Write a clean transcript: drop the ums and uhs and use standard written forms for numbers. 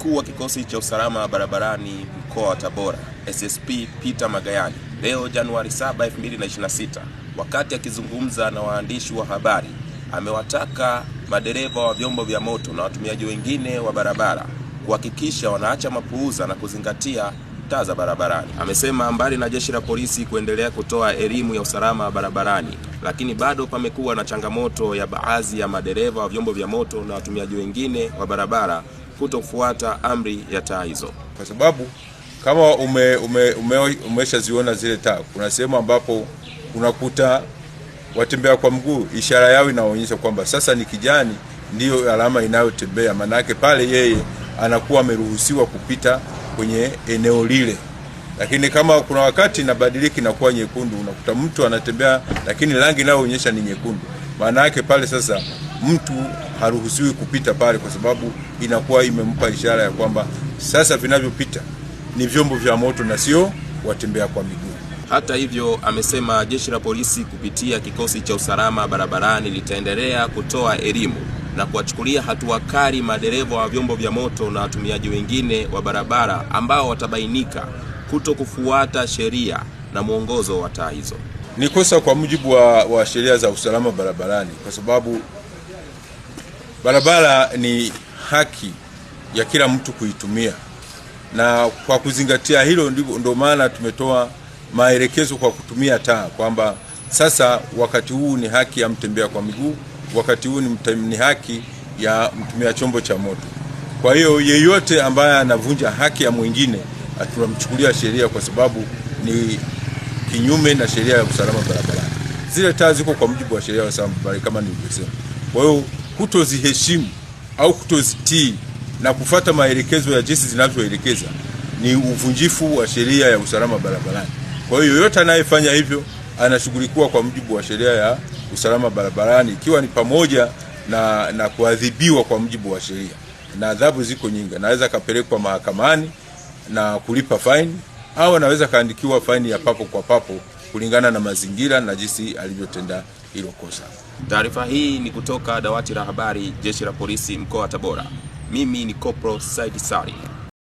Mkuu wa kikosi cha usalama barabarani mkoa wa Tabora, SSP Peter Magayani, leo Januari 7, 2026, wakati akizungumza na waandishi wa habari, amewataka madereva wa vyombo vya moto na watumiaji wengine wa barabara kuhakikisha wanaacha mapuuza na kuzingatia taa za barabarani. Amesema mbali na jeshi la polisi kuendelea kutoa elimu ya usalama barabarani, lakini bado pamekuwa na changamoto ya baadhi ya madereva wa vyombo vya moto na watumiaji wengine wa barabara kutofuata amri ya taa hizo. Kwa sababu kama umeshaziona zile taa, kuna sehemu ambapo unakuta watembea kwa mguu ishara yao inaonyesha kwamba sasa ni kijani, ndiyo alama inayotembea. Maana yake pale yeye anakuwa ameruhusiwa kupita kwenye eneo lile. Lakini kama kuna wakati inabadilika inakuwa nyekundu, unakuta mtu anatembea lakini rangi inayoonyesha ni nyekundu. Maana yake pale sasa mtu haruhusiwi kupita pale, kwa sababu inakuwa imempa ishara ya kwamba sasa vinavyopita ni vyombo vya moto na sio watembea kwa miguu. Hata hivyo, amesema jeshi la polisi kupitia kikosi cha usalama barabarani litaendelea kutoa elimu na kuwachukulia hatua kali madereva wa vyombo vya moto na watumiaji wengine wa barabara ambao watabainika kuto kufuata sheria na mwongozo wa taa hizo. Ni kosa kwa mujibu wa sheria za usalama barabarani, kwa sababu barabara ni haki ya kila mtu kuitumia, na kwa kuzingatia hilo ndio maana tumetoa maelekezo kwa kutumia taa kwamba sasa wakati huu ni haki ya mtembea kwa miguu, wakati huu ni haki ya mtumia chombo cha moto. Kwa hiyo yeyote ambaye anavunja haki ya mwingine tunamchukulia sheria, kwa sababu ni kinyume na sheria ya usalama barabarani. Zile taa ziko kwa mujibu wa sheria ya usalama barabarani kama nilivyosema. Kwa hiyo kutoziheshimu au kutozitii na kufata maelekezo ya jinsi zinavyoelekeza ni uvunjifu wa sheria ya usalama barabarani. Kwa hiyo yoyote anayefanya hivyo anashughulikiwa kwa mujibu wa sheria ya usalama barabarani, ikiwa ni pamoja na kuadhibiwa kwa mujibu wa sheria, na adhabu ziko nyingi. Anaweza kapelekwa mahakamani na kulipa faini au anaweza kaandikiwa faini ya papo kwa papo kulingana na mazingira na jinsi alivyotenda hilo kosa. Taarifa hii ni kutoka dawati la habari, Jeshi la Polisi mkoa wa Tabora. Mimi ni Koplo Said Sari.